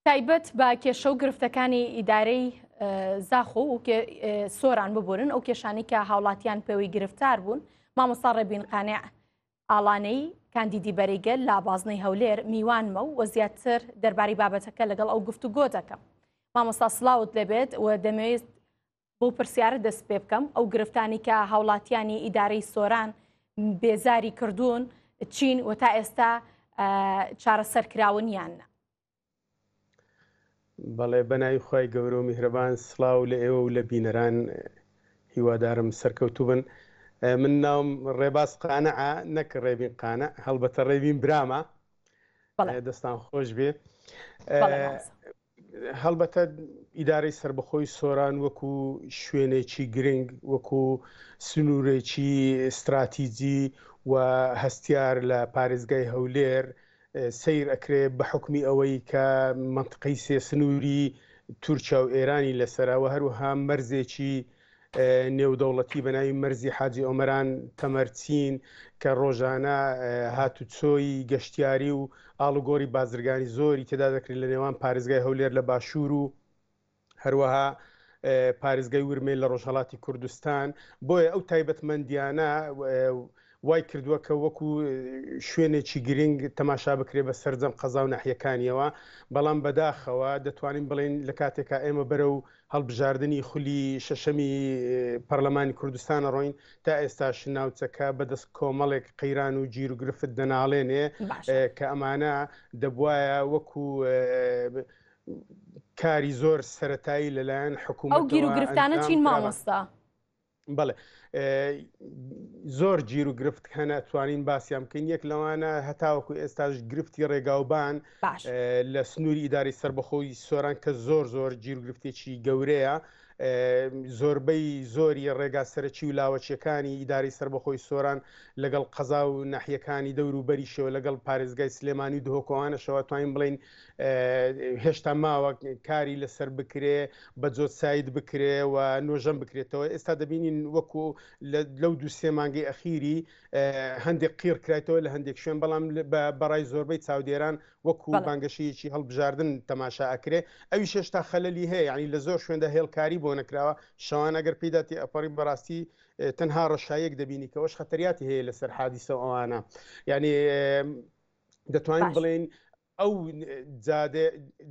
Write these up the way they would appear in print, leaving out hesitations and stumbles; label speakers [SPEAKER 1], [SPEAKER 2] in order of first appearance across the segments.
[SPEAKER 1] تایبەت بە کێشە و گرفتەکانی ئیدارەی زاخۆ و سۆران ببورن ئەو کێشانی کە هاوڵاتیان پێوەی گرفتار بوون مامۆستا ڕێبین قانع ئاڵانەی کاندیدی بەرەی گەل لە بازنەی هەولێر میوانمە و زیاتر دەربارەی بابەتەکە لەگەڵ ئەو گفتوگۆ دەکەم مامۆستا سڵاوت لێبێت و دەمەوێت بەو پرسیارە دەست پێ بکەم ئەو گرفتانی کە هاوڵاتیانی ئیدارەی سۆران بێزاری کردوون چین و تا ئێستا چارەسەر کراون یان نا؟
[SPEAKER 2] بەڵێ بەناوی خوای گەورە و میهرەبان سڵاو لە ئێوە و لە بینەران هیوادارم سەرکەوتوو بن من ناوم ڕێباز قانعە نەک ڕێبین قانع هەڵبەتە ڕێبین برامە دەستان خۆش بێ هەڵبەتە ئیدارەی سەربەخۆی سۆران وەکو شوێنێکی گرنگ وەکو سنوورێکی ستراتیجی و هەستیار لە پارێزگای هەولێر سەیر ئەکرێ بە حوکمی ئەوەی کە مەنتقەی سێ سنووری تورکیا و ئێرانی لەسەرە و هەروەها مەرزێکی نێودەوڵەتی بە ناوی مەرزی حاجی ئۆمەران تەمەرچین کە ڕۆژانە هاتوچۆی گەشتیاری و ئاڵوگۆڕی بازرگانی زۆری تێدا دەکرێت لە نێوان پارێزگای هەولێر لە باشوور و هەروەها پارێزگای ورمێ لە ڕۆژهەڵاتی کوردستان بۆیە ئەو تایبەتمەندیانە وای کردووە کە وەکو شوێنێکی گرنگ تەماشا بکرێ بە سەرجەم قەزا و ناحیەکانیەوە، بەڵام بەداخەوە دەتوانین بڵێین لە کاتێکا ئێمە بەرەو هەڵبژاردنی خولی شەشەمی پەرلەمانی کوردستان ئەڕۆین تا ئێستاش ناوچەکە بەدەست کۆمەڵێک قەیران و گیروگرفت دەناڵێنێ کە ئەمانە دەبوایە وەکو کاری زۆر سەتایی لەلایەن حکوومەت
[SPEAKER 1] ئەو گیروگرفتانە چین مامۆستا؟
[SPEAKER 2] بەڵێ زۆر گیر و گرفت هەنە توانین باسییان بکەین یەک لەوانە هەتاوەکو ئێستاش گرفتی ڕێگاوبان لە سنووری ئیداری سربەخۆی سۆران کە زۆر زۆر گیر و گرفتێکی گەورەیە زۆربەی زۆری ڕێگا سەرەکی و لاوەچیەکانی ئیداری سربەخۆی سۆران لەگەڵ قەزا و ناحیەکانی دەور و بەریشەوە لەگەڵ پارێزگای سلێمانی و دهۆکوانەشەوە توانین بڵین هێشتا ماوە کاری لەسەر بکرێ بە جۆتساید بکرێ و نۆژەن بکرێتەوە ئێستا دەبینین وەکو لەو دوو سێ مانگەی ئەخیری هەندێک قیڕ کرایتەوە لە هەندێک شوێن بەڵام بەڕای زۆربەی چاودێران وەکو بانگەشەیەکی هەڵبژاردن تەماشا ئەکرێ ئەویش هێشتا خەلەلی هەیە یعنی لە زۆر شوێندا هێڵکاری بۆ نەکراوە شەوان ئەگەر پێدا تێ ئەپەڕی بەڕاستی تەنها ڕەشایەک دەبینی کەەوەش خەتەریاتی هەیە لەسەر حادیسە و ئەوانە یعنی دەتوانین بڵێین ئەو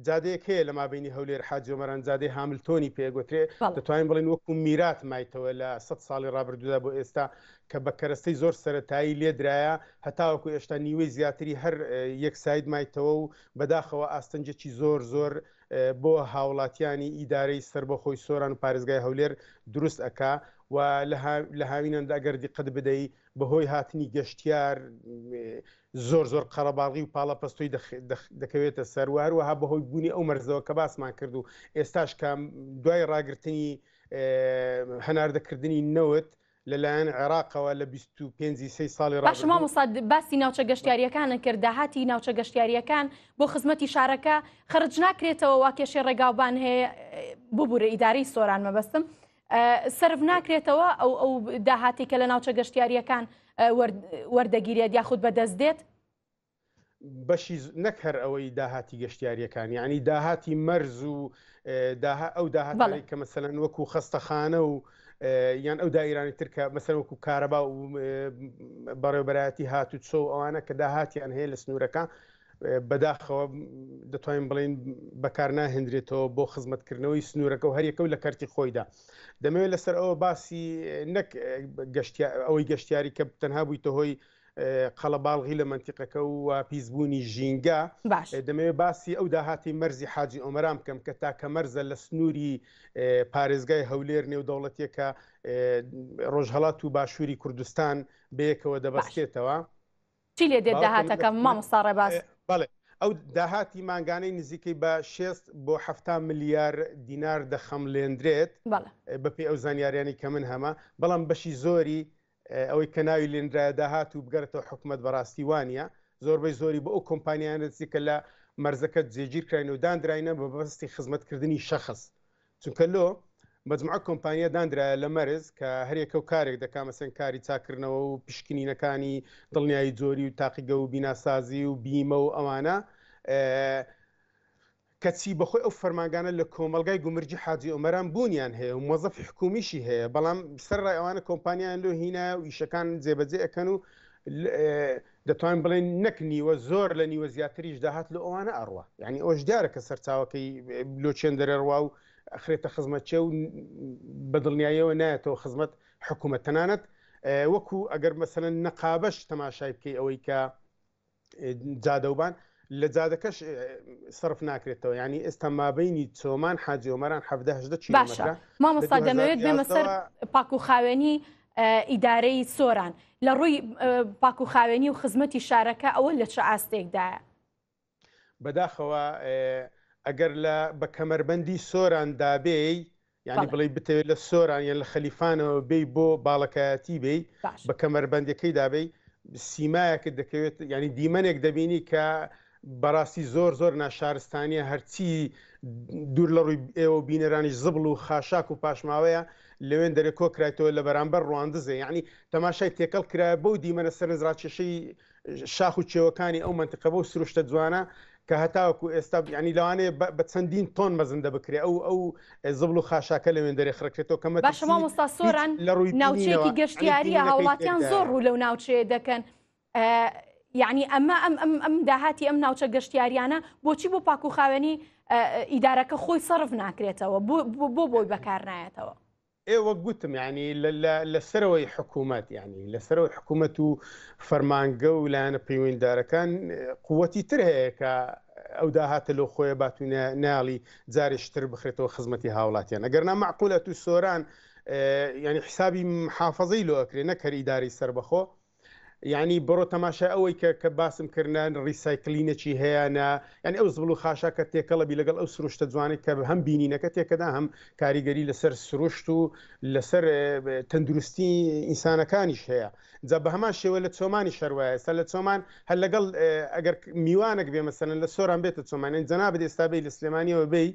[SPEAKER 2] جادەیەک هەیە لە مابینی هەولێر حاجی ئۆمەران جادەی هاملتۆنی پێگوترێ دەتوانین بڵێن وەکو میرات مایتەوە لە سە ساڵی ڕابردوودا بۆ ئێستا کە بە کەرەستەی زۆر سەتایی لێدرایە هەتاوەکو ئێشتا نیوەی زیاتری هەر یەکساید مایتەوە و بەداخەوە ئاستەنجێکی زۆر زۆر بۆ هاوڵاتیانی ئیدارەی سربەخۆی سۆران و پارێزگای هەولێر دروست ئەکا و لە هاویناندا ئەگەر دیقەت بدەی بەهۆی هاتنی گەشتیار زۆر زۆر قەرەباڵغی و پاڵەپەستۆی دەکەوێتە سەر و هەروەها بەهۆی بوونی ئەو مەرزەوە کە باسمان کرد و ئێستاش کە دوای ڕاگرتنی هەناردەکردنی نەوت لەلایەن عێراقەوە لە 25 سێ ساڵی
[SPEAKER 1] باشە مامۆستا باسی ناوچە گەشتیاریەکانە کرد داهاتی ناوچە گەشتیاریەکان بۆ خزمەتی شارەکە خەرج ناکرێتەوە وا کێشەی ڕێگاوبان هەیە ببورە ئیدارەی سۆران مەبەستم سەرف ناکرێتەوە ئەو ئەو داهاتی کە لە ناوچە گەشتیاریەکان وەردەگیرێت یاخود بەدەست دێت؟
[SPEAKER 2] بەشی نەک هەر ئەوەی داهاتی گەشتیاریەکان یعنی داهاتی مەرز و ئەو داهاتانی کە مەسەلەن وەکو خەستەخانە و یان ئەو دایرانی تر کە مەسەر وەکو کارەبا و بەڕێوبەرایەتی هات و چۆ ئەوانە کە داهاتیان هەیە لە سنوورەکە بەداخەوە دەتوانین بڵێین بەکارناهێندرێتەوە بۆ خزمەتکردنەوەی سنوورەکە و هەریەکە و لە کەرتی خۆیدا دەمەوێت لەسەر ئەوە باسی نەک ئەوەی گەشتیاری کە تەنها بوویتە هۆی قەڵەباڵغی لە منتیقەکە و پیسبوونی ژینگە دەمەوێت باسی ئەو داهاتی مەرزی حاجی ئۆمەران بکەم کە تاکە مەرزە لە سنووری پارێزگای هەولێر نێودەوڵەتیەکە ڕۆژهەڵات و باشووری کوردستان بەیەکەوە دەبەستێتەوە.
[SPEAKER 1] چی لێ دێت داهاتەکە مامۆستا ڕێباز؟
[SPEAKER 2] بەڵێ ئەو داهاتی مانگانەی نزیکەی بە 6 بۆ 70 ملیار دینار دەخەملێندرێت بەپێی ئەو زانیاریانی کە من هەمە بەڵام بەشی زۆری ئەوەی کە ناوی لێنرایە داهات و بگەرێتەوە حکومت بەڕاستی وانە زۆربەی زۆری بۆ ئەو کۆمپانیانە کە لە مەرزەکە جێگیر کراین و دانراینە بە بەستی خزمەتکردنی شەخص چونکە لۆ مەجموعە کۆمپانیا دانرایە لە مەرز کە هەریەکە و کارێک دەکا مەسەن کاری چاکردنەوە و پشکنینەکانی دڵنیایی جۆری و تاقیگە و بیناسازی و بیمە و ئەوانە. کەچی بەخۆی ئەو فەرمانگانە لە کۆمەڵگای گومرگی حاجی ئۆمەران بوونیان هەیە و مۆزەفی حکومیشی هەیە، بەڵام سەرەڕای ئەوانە کۆمپانیایان لۆ هینایە و ئیشەکان جێبەجێ ئەکەن و دەتوانین بڵێین نەک نیوە زۆر لە نیوە زیاتریش داهات لۆ ئەوانە ئەڕوا. یانی ئەوەش دیارە کە سەرچاوەکەی لۆ چێن دەرەڕوا و ئەخرێتە خزمەت چێ و بە دڵنیاییەوە نایەتەوە خزمەت حکوومەت. تەنانەت وەکو ئەگەر مەسەلەن نەقابەش تەماشای بکەی ئەوەی کە جادەوبان لە جادەکەش سەرف ناکرێتەوە یعنی ئێستا مابینی چۆمان حاجی ئۆمەران 17
[SPEAKER 1] باشە مامۆستا دەمەوێت بێمە سەر پاک و خاوێنی ئیدارەی سۆران لە ڕووی پاک و خاوێنی و خزمەتی شارەکە ئەوە لە چ ئاستێکدایە؟
[SPEAKER 2] بەداخەوە ئەگەر لە بە کەمەربەندی سۆران دابێی یانی بڵێی بتەوێت لە سۆران یان لە خەلیفانەوە بێی بۆ باڵەکایەتی بێی بە کەمەربەندەکەی دابێی سیمایەکت دەکەوێت ینی دیمەنێک دەبینی کە بەڕاستی زۆر زۆر ناشارستانیە هەرچی دوور لە ڕووی ئێوە بینەرانیش زبڵ و خاشاک و پاشماوەیە لەوێن دەرێ کۆکرایتەوە لە بەرامبەر ڕواندزێ یعنی تەماشای تێکەڵ کرایە بەو دیمەنە سەرنجڕاکێشەی شاخ و کێوەکانی ئەو مەنتیقە بەو سروشتە جوانە کە هەتاوەکو ئێستا یعنی لەوانەیە بە چەندین تۆن مەزندە بکرێ ئەو ئەو زبڵ و خاشاکە لەوێن دەرێ خڕکرێتەوە کە
[SPEAKER 1] باشە مامۆستا سۆران
[SPEAKER 2] لە ڕووی
[SPEAKER 1] ناوچەیەکی گەشتیاریە هاوڵاتیان زۆر ڕوو لەو ناوچەیە دەکەن یعنی ئەمە ئەم ئەم ئەم داهاتی ئەم ناوچە گەشتیاریانە بۆچی بۆ پاک و خاوێنی ئیدارەکە خۆی سەرف ناکرێتەوە بۆ بۆی بەکار نایەتەوە
[SPEAKER 2] ئێ وەک گوتم یانی لە سەرەوەی حکوومەت یانی لە سەرەوەی حکوومەت و فەرمانگە و لایەنە پەیوەنددارەکان قوتی تر هەیە کە ئەو داهاتە لۆ خۆیە بات و ناڵی جارێشتر بخرێتەوە خزمەتی هاوڵاتیان ئەگەر نا معقولە تو سۆران ینی حسابی محافظەی لۆ ئەکرێ نەک هەر ئیدارەی سەربەخۆ یانی بڕۆ تەماشای ئەوەی کە کە باسم کرد نە ڕیسایکلینێکی هەیە نە یانی ئەو زبڵ و خاشاکە تێکەڵە بی لەگەڵ ئەو سروشتە جوانەی کە هەم بینینەکە تێکەدا هەم کاریگەری لەسەر سروشت و لەسەر تەندروستی ئینسانەکانیش هەیە جا بە هەمان شێوە لە چۆمانی شەروایە ئێستا لە چۆمان هەر لەگەڵ ئەگەر میوانێک بێ مەسەلەن لە سۆران بێتە چۆمان یانی جەنابت ئێستا بێی لە سلێمانیەوە بێی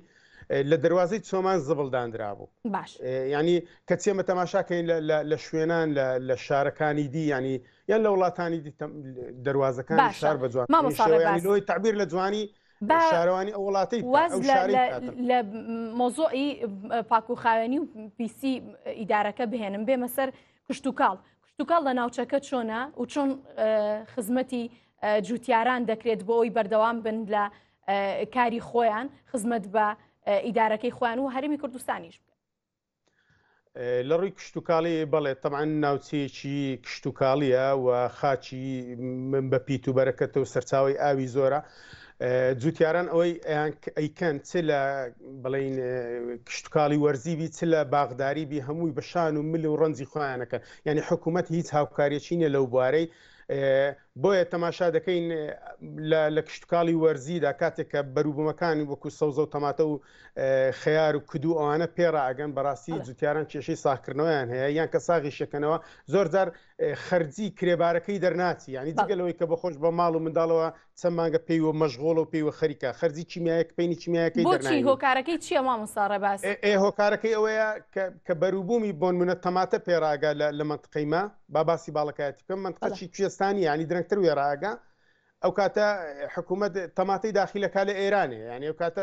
[SPEAKER 2] لە دەروازەی چۆمان زبڵ دانرابوو
[SPEAKER 1] باش
[SPEAKER 2] ینی کە چێمە تەماشاکەین لە شوێنان لە شارەکانی دی ینی یان لە وڵاتانی دی دەروازەکان شار بە جوان لەوەی تعبیر لە جوانی شارەوانی ئەو وڵاتی
[SPEAKER 1] واز لە مۆزۆی پاک و خاوێنی و پیسی ئیدارەکە بهێنم بێمە سەر کشتتوکاڵ کشتتوکاڵ لە ناوچەکە چۆنە و چۆن خزمەتی جوتیاران دەکرێت بۆ ئەوی بەردەوام بن لە کاری خۆیان خزمەت بە ئیدارەکەی خۆیان و هەرێمی کوردستانیش بکەن.
[SPEAKER 2] لە ڕووی کشتتوکاڵی بەڵێ تەمان ناوچەیەکی کشتتوکاڵیە و خاچی من بە پیت و بەرەکەتە و سەرچاوی ئاوی زۆرە جوتیاران ئەوەی ئەیکەن چ لە بڵین کشتتوکاڵی وەرزی بی چ لە باغداری بی هەمووی بە شان و مل و ڕەنجی خۆیانەکەن یعنی حکوومەت هیچ هاوکاریەکی نیە لەو بوارەی بۆیە تەماشا دەکەین لە کشتتوکاڵی وەرزیدا کاتێک کە بەروبوومەکانی وەکو سەوزە و تەماتە و خەیار و کدو ئەوانە پێڕاگەن بەڕاستی جوتیاران کێشەی ساغکردنەوەیان هەیە یان کە ساغی شەکەنەوە زۆر جار خەرجی کرێبارەکەی دەرناچی ینی جگە لەوەی کە بەخۆش بە ماڵ و منداڵەوە چەند مانگە پێیوە مەشغوڵە و پێیوە خەریکە خەرجی کیمیایەک پەینی کیمیایەکەی
[SPEAKER 1] بۆچی هۆکارەکەی چییە مامۆستا ڕێباز؟
[SPEAKER 2] ئێ هۆکارەکەی ئەوەیە کە بەروبوومی بۆنمونە تەماتە پێڕاگە لە مەنتقەی ما با باسی باڵەکایەتی بکەم مەنتقەکی کوێستانی یعنی درەنگتر وێڕاگە ئەو کاتە حکوومەت تەماتەی داخیلەکە لە ئێرانێ یعنی ئەو کاتە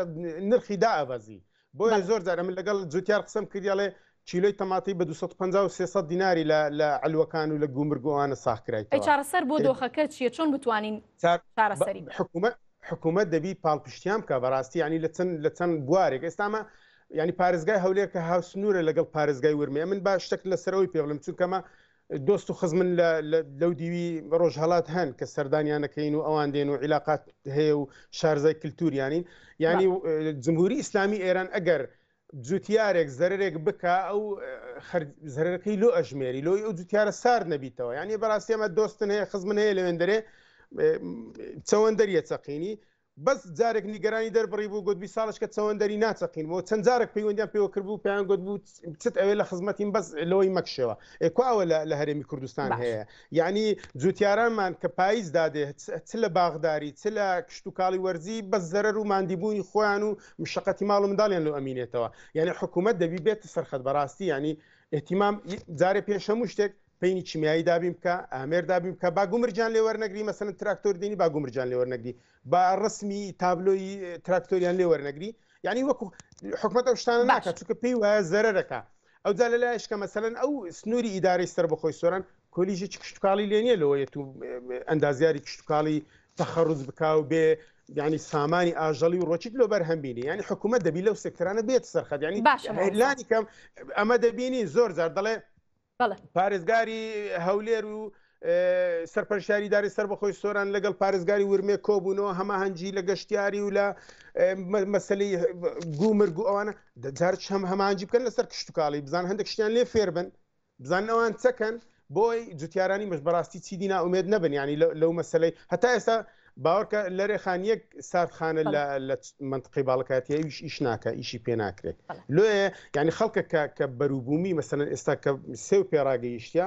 [SPEAKER 2] نرخی دائەبەزی بۆیە زۆر جار من لەگەڵ جوتیار قسەم کردیاڵێ کیلۆی تەماتەی بە 250 و 300 دیناری لە لە عەلوەکان و لە گومرگ و ئەوانە ساغ کرایتەوە.
[SPEAKER 1] ئەی چارەسەر بۆ دۆخەکە چییە؟ چۆن بتوانین چارەسەری بکەین؟
[SPEAKER 2] حکوومەت حکوومەت دەبی پاڵپشتیان بکا بەڕاستی یانی لە چەند لە چەند بوارێک ئێستا ئەمە یانی پارێزگای هەولێر کە هاوسنوورە لەگەڵ پارێزگای ورمێ من با شتێک لەسەر ئەوەی پێ بڵێم چونکە ئەمە دۆست و خزمن لە لەو دیوی ڕۆژهەڵات هەن کە سەردانیانەکەین و ئەوان دێن و عیلاقات هەیە و شارزای کللتوریانین ینی جمهوری ئیسلامی ئێران ئەگەر جوتیارێک زەرەرێک بکا ئەو زەرەرەکەی لۆ ئەژمێری لۆی ئەو جوتیارە سارد نەبیتەوە یعنی بەڕاستی ئەمە دۆستن هەیە خزمن هەیە لەوێندەرێ چەوەندەریە چەقینی بەس جارێک نیگەرانی دەربڕی بوو گوتبی ساڵش کە چەوەندەری ناچەقین بۆ چەند جارێک پەیوەندیان پێوە کرد بوو پێیان گوت بوو چت ئەوێ لە خزمەتیم بەس لەوەی مەکشەوە ئێ کوا ئەوە لە هەرێمی کوردستان هەیە یعنی جوتیارانمان کە پاییز دادێ چ لە باغداری چ لە کشتوکاڵی وەرزی بەس زەرەر و ماندیبوونی خۆیان و مشەقەتی ماڵ و منداڵیان لۆ ئەمینێتەوە یعنی حکوومەت دەبی بێتە سەرخەت بەڕاستی یعنی اهتمام جارێ پێش هەموو شتێک. پەینی کیمیایی دابین بکە، ئامێر دابین بکە، با گومرگیان لێ وەرنەگری، مەسەلەن تراکتۆر دێنی با گومرگیان لێ وەرنەگری، با ڕسمی تابلۆی تراکتۆریان لێ وەرنەگری، یعنی وەکو حکومەت ئەو شتانە ناکات چونکە پێی وایە زەرەرەکە. ئەوجا لە لایەش کە مەسەلەن ئەو سنووری ئیدارەی سەربەخۆی سۆران کۆلیژێکی کشتوکاڵی لێ نییە لەوەیە تو ئەندازیاری کشتوکاڵی تەخەڕوج بکا و بێ یعنی سامانی ئاژەڵی و ڕۆچیت لۆ بەرهەم بینی یعنی حکوومەت دەبی لەو سێکتەرانە بێت سەرخەت یعنی
[SPEAKER 1] باشە مامۆستا.
[SPEAKER 2] لانی کەم ئەمە دەبینی زۆر جار دەڵێ
[SPEAKER 1] بەڵێ.
[SPEAKER 2] پارێزگاری هەولێر و سەرپەرشتیاری ئیدارەی سەربەخۆی سۆران لەگەڵ پارێزگاری ورمێ کۆبوونەوە هەماهەنگی لە گەشتیاری و لە مەسلەی گومرگ و ئەوانە دەجار هەم هەماهەنگی بکەن لەسەر کشتتوکاڵی بزان هەندێک شتیان لێ فێر بن بزانن ئەوان چەکەن بۆی جوتیارانی مش بەڕاستی چیدی نائومێد نەبن ینی لەو مەسلەی هەتا ئێستا باوەڕکە لەرێ خان یەک ساردخانە لە لە منطقی باڵکاتی ئەویش ئیش ناکە ئیشی پێ ناکرێت لۆیە یعنی خەڵکە کە کە بەروبوومی مەسەلەن ئێستا کە سێو پێڕاگەیشتە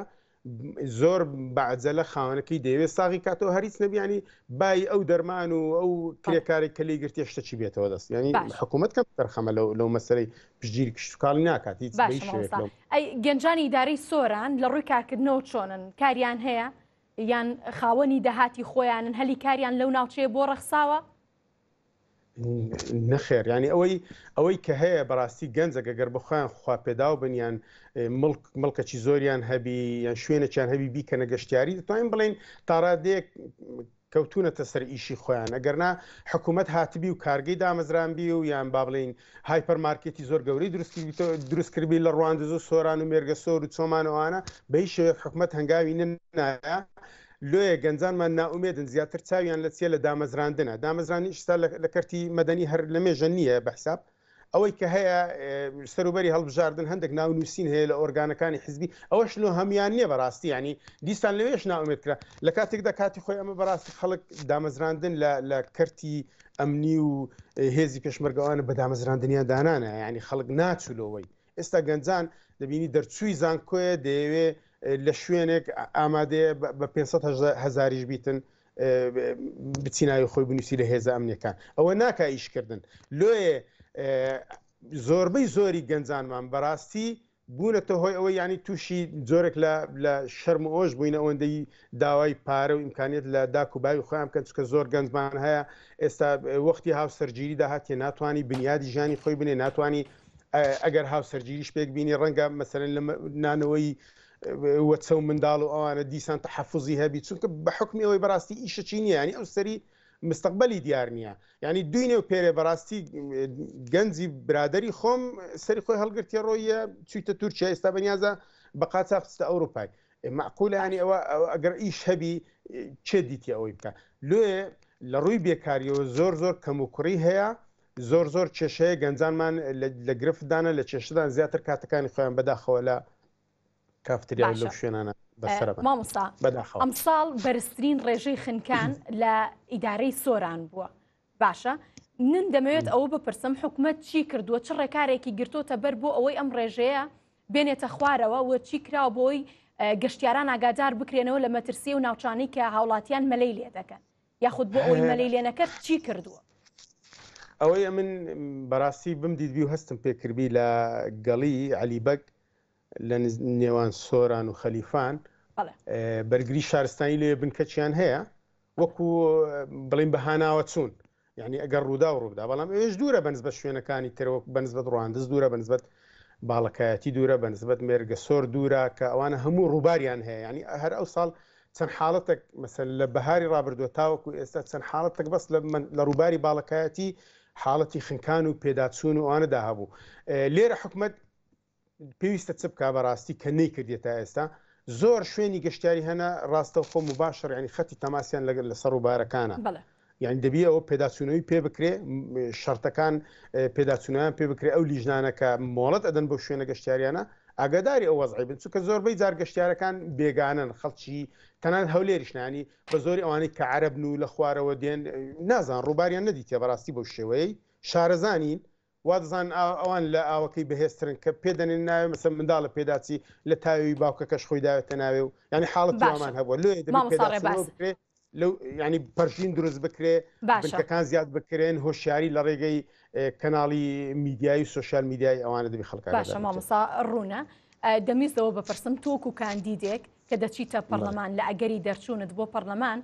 [SPEAKER 2] زۆر بەعجەلە خاوەنەکەی دەیەوێت ساغی کاتەوە هەریچ نەبیانی بای ئەو دەرمان و ئەو کرێکاری کە لی گرتیە شتەکی بێتەوە دەست ینی حکوومەت کەم تەرخەمە لەو لەو مەسەرەی پشتگیری کشتتوکاڵی ناکات هیچ
[SPEAKER 1] ئەی گەنجانی ئیدارەی سۆران لە ڕووی کارکردنەوە چۆنن کاریان هەیە یان خاوەنی داهاتی خۆیانن هەلی کاریان لەو ناوچەیە بۆ ڕەخساوە؟
[SPEAKER 2] نەخێر ینی ئەوەی ئەوەی کە هەیە بەڕاستی گەنجەکە گەر بەخۆیان خوا پێداو بن یان مڵک مڵکەکی زۆریان هەبی یان شوێنێکیان هەبی بیکەنە گەشتیاری دەتوانین بڵین تاڕادێک کەوتونەتە سەر ئیشی خۆیان ئەگەرنا حکوومەت هاتبی و کارگەی دامەزرانبی و یان با بڵین هایپەر مارکێتی زۆر گەورەی دروست کردبی لە ڕواندز و سۆران و مێرگەسۆر و چۆمان ئەوانە بە هیچ شێوەیەک حکومەت هەنگاوی نەنایە لۆیە گەنجانمان نائومێدن زیاتر چاویان لە چیە لە دامەزراندنە دامەزرانی ئیشتا لە کەرتی مەدەنی هەر لە مێژە نییە بە حساب ئەوەی کە هەیە سەروبەری هەڵبژاردن هەندێک ناونووسین هەیە لە ئۆرگانەکانی حزبی ئەوەش لۆ هەموان نییە بەڕاستی ینی دیسان لەوێش نائومێد کرا لە کاتێکدا کاتی خۆی ئەمە بەڕاستی خەڵک دامەزراندن لە لە کەرتی ئەمنی و هێزی پێشمەرگەوانە بە دامەزراندنیان دانانە ینی خەڵک ناچوو لەوەی ئێستا گەنجان دەبینی دەرچووی زانکۆیە دەیەوێ لە شوێنێک ئامادەیە بە 500 هەزاریش بیتن بچی ناوی خۆی بنووسی لە هێزە ئەمنیەکان ئەوە ناکا ئیشکردن لۆیە زۆربەی زۆری گەنجانمان بەڕاستی بوونەتە هۆی ئەوەی یانی تووشی جۆرێک لە لە شەرم و ئەوەش بووینە ئەوەندەی داوای پارە و ئیمکانیت لە داک و باوی خۆیان بکەن چونکە زۆر گەنجمان هەیە ئێستا وەختی هاوسەرگیری داهاتیە ناتوانانی بنیادی ژیانی خۆی بنێ ناتوانانی ئەگەر هاوسەرگیریش پێک بینی ڕەنگە مەسەرەن لە نانەوەی وەچە و منداڵ و ئەوانە دیسان تەحەفوزی هەبی چونکە بە حکمی ئەوەی بەڕاستی ئیشەکی نییە ینی ئەو سەری مستەقبەلی دیار نییە یعنی دوینێ و پێرێ بەڕاستی گەنجی برادری خۆم سەری خۆی هەڵگرتیە ڕۆیە چویتە تورکیا ئێستا بەنیازە بە قاچاخ چتە ئەوروپای معقولە ینی ئەوە ئەگەر ئیش هەبی چێ دیتی ئەوەی بکە لۆیە لە ڕووی بێکاریەوە زۆر زۆر کەم و کوڕی هەیە زۆر زۆر کێشەیە گەنجانمان لە گرفتدانە لە کێشەدان زیاتر کاتەکانی خۆیان بەداخەوە لە کافتریا و لەو شوێنانە بەسەرە بەن.
[SPEAKER 1] مامۆستا
[SPEAKER 2] بەداخەوە.
[SPEAKER 1] ئەمساڵ بەرزترین ڕێژەی خنکان لە ئیدارەی سۆران بووە باشە من دەمەوێت ئەوە بپرسم حکومەت چی کردووە چ ڕێکارێکی گرتوتە بەر بۆ ئەوەی ئەم ڕێژەیە بێنێتە خوارەوە و چی کراوە بۆی گەشتیاران ئاگادار بکرێنەوە لە مەترسی و ناوچانەی کە هاوڵاتیان مەلەی لێ دەکەن یاخود بۆ ئەوەی مەلەی لێ نەکرد چی کردووە؟
[SPEAKER 2] ئەوەی ئەمن بەڕاستی بمدیتبی و هەستم پێکردبی لە گەڵی عەلی بەگ لە نێوان سۆران و خەلیفان بەرگری شارستانی لێ بنکەچیان هەیە وەکو بڵین بە هاناوە چوون یعنی ئەگەر ڕوودا و ڕوودا بەڵام ئێش دوورە بەنسبەت شوێنەکانی ترەوە بەنسبەت ڕواندز دوورە بەنسبەت باڵەکایەتی دوورە بەنسبەت مێرگە سۆر دوورە کە ئەوانە هەموو ڕووباریان هەیە ینی هەر ئەو ساڵ چەند حاڵەتێک مەسەل لە بەهاری ڕابردووە تاوەکو ئێستا چەند حاڵەتێک بەس لە ڕووباری باڵەکایەتی حاڵەتی خنکان و پێداچوون و ئەوانەدا هەبوو لێرە حکومت پێویستە چ بکا بەڕاستی کە نەیکردیە تا ئێستا زۆر شوێنی گەشتیاری هەنە ڕاستەوخۆ مباشر یعنی خەتی تەماسیان لەگەل لەسەر ڕووبارەکانە یعنی دەبی ئەوە پێداچوونەوەی پێ بکرێ شەرتەکان پێداچوونەوەیان پێ بکرێ ئەو لیژنانە کە مۆڵەت ئەدەن بۆ شوێنە گەشتیاریانە ئاگاداری ئەو وەزعی بن چونکە زۆربەی جار گەشتیارەکان بێگانەن خەڵکی تەنانەت هەولێریش نانی بە زۆری ئەوانەی کە عەرەبن و لە خوارەوە دێن نازان ڕووباریان نەدیتە بەڕاستی بەو شێوەیەی شارەزانین وا دەزانن ئەوان لە ئاوەکەی بەهێزترن کە پێ دەنێن ناوێ مەسەن منداڵە پێداچی لە تاوی باوکەکەش خۆی داوێتە ناوێ و یعنی حاڵەتی
[SPEAKER 1] باشە
[SPEAKER 2] وامان هەبووە لۆیە دەبێت
[SPEAKER 1] مامۆستا
[SPEAKER 2] پێداچوونەوە
[SPEAKER 1] ڕێباز
[SPEAKER 2] بکرێ لەو یعنی پەرژین دروست بکرێ
[SPEAKER 1] باشە
[SPEAKER 2] بنکەکان زیاد بکرێن هۆشیاری لە ڕێگەی کەناڵی میدیایی و سۆشیال میدیایی ئەوانە دەبی خەڵک
[SPEAKER 1] باشە
[SPEAKER 2] ئاگادار بکرێت.
[SPEAKER 1] مامۆستا ڕوونە دەمویست ئەوە بپرسم تۆ وەکو کاندیدێک کە دەچیتە پەرلەمان لە ئەگەری دەرچوونت بۆ پەرلەمان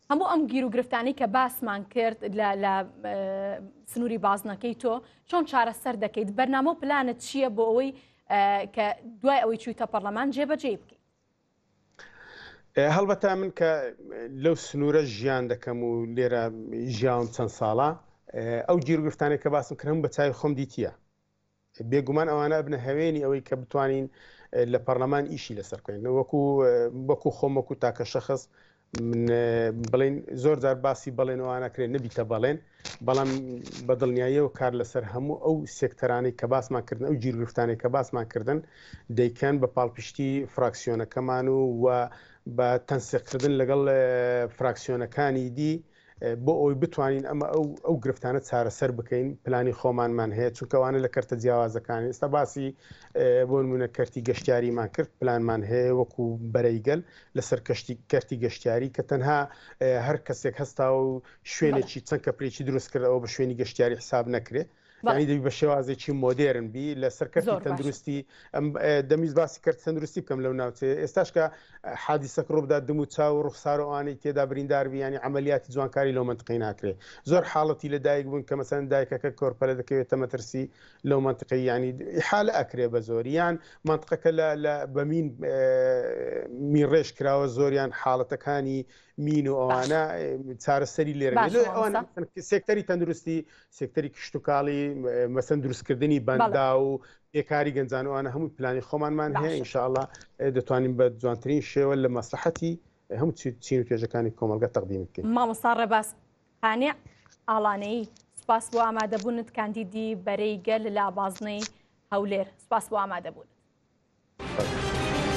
[SPEAKER 1] هەموو ئەم گیروگرفتانەی کە باسمان کرد لە سنووری بازنەکەی تۆ چۆن چارەسەر دەکەیت بەرنامە و پلانت چییە بۆ ئەوەی کە دوای ئەوەی چوویتە پەرلەمان جێبەجێی بکەیت؟
[SPEAKER 2] هەڵبەتە من کە لەو سنوورە ژیان دەکەم و لێرە ژیاوم چەند ساڵە ئەو گیروگرفتانێک کە باسم کردم بە چاوی خۆم دیتیە بێگومان ئەوانە ئەبنە هەوێنی ئەوەی کە بتوانین لە پەرلەمان ئیشی لەسەر بکەین وەکو وەکو خۆم وەکو تاکە شخص من بڵین زۆر جار باسی بەڵێن ئەوانە کرێن نەبیتە بەڵێن بەڵام بە دڵنیاییەوە کار لەسەر هەموو ئەو سێکتەرانەی کە باسمان کردن ئەو گیرگرفتانەی کە باسمان کردن دەیکەن بە پاڵپشتی فراکسیۆنەکەمان و و بە تەنسیقکردن لەگەڵ فراکسیۆنەکانی دی بۆ ئەوەی بتوانین ئەمە ئەو ئەو گرفتانە چارەسەر بکەین پلانی خۆمانمان هەیە چونکە ئەوانە لە کەرتە جیاوازەکان ئێستا باسی بۆ نمونە کەرتی گەشتیاریمان کرد پلانمان هەیە وەکو بەرەی گەل لەسەر کەشتی کەرتی گەشتیاری کە تەنها هەر کەسێک هەستا و شوێنێکی چەند کەپرێکی دروست کرد ئەوە بە شوێنی گەشتیاری حساب نەکرێ یانی دەبی بە شێوازێکی مۆدێرن بی لەسەر کەرتی تەندروستی ئەم دەمیز باسی کەرت تەندروستی بکەم لەو ناوچەیە ئێستاش کە حادیسەک ڕووبدا دم و چاو و ڕوخسار و ئەوانەی تێدا بریندار بی یانی عەمەلیاتی جوانکاری لەو مەنتقەی ناکرێ زۆر حاڵەتی لە دایک بوون کە مەسەلەن دایکەکە کۆرپەلە دەکەوێتە مەترسی لەو مەنتقەی یانی ئیحالە ئەکرێ بە زۆری یان مەنتقەکە لە لە بە مین مین ڕێژ کراوە زۆریان حاڵەتەکانی مین و ئەوانە چارەسەری لێرە ئەوانە سێکتەری تەندروستی سێکتەری کشتوکاڵی مەسەن دروستکردنی بەندا و بێکاری گەنجان ئەوانە هەموو پلانی خۆمانمان هەیە ئینشاءاللە دەتوانین بە جوانترین شێوە لە مەسلحەتی هەموو چین و توێژەکانی کۆمەڵگە تەقدیمی بکەین.
[SPEAKER 1] مامۆستا ڕێباز قانع ئاڵانەیی سوپاس بۆ ئامادەبوونت کاندیدی بەرەی گەل لە بازنەی هەولێر سوپاس بۆ ئامادەبوونت.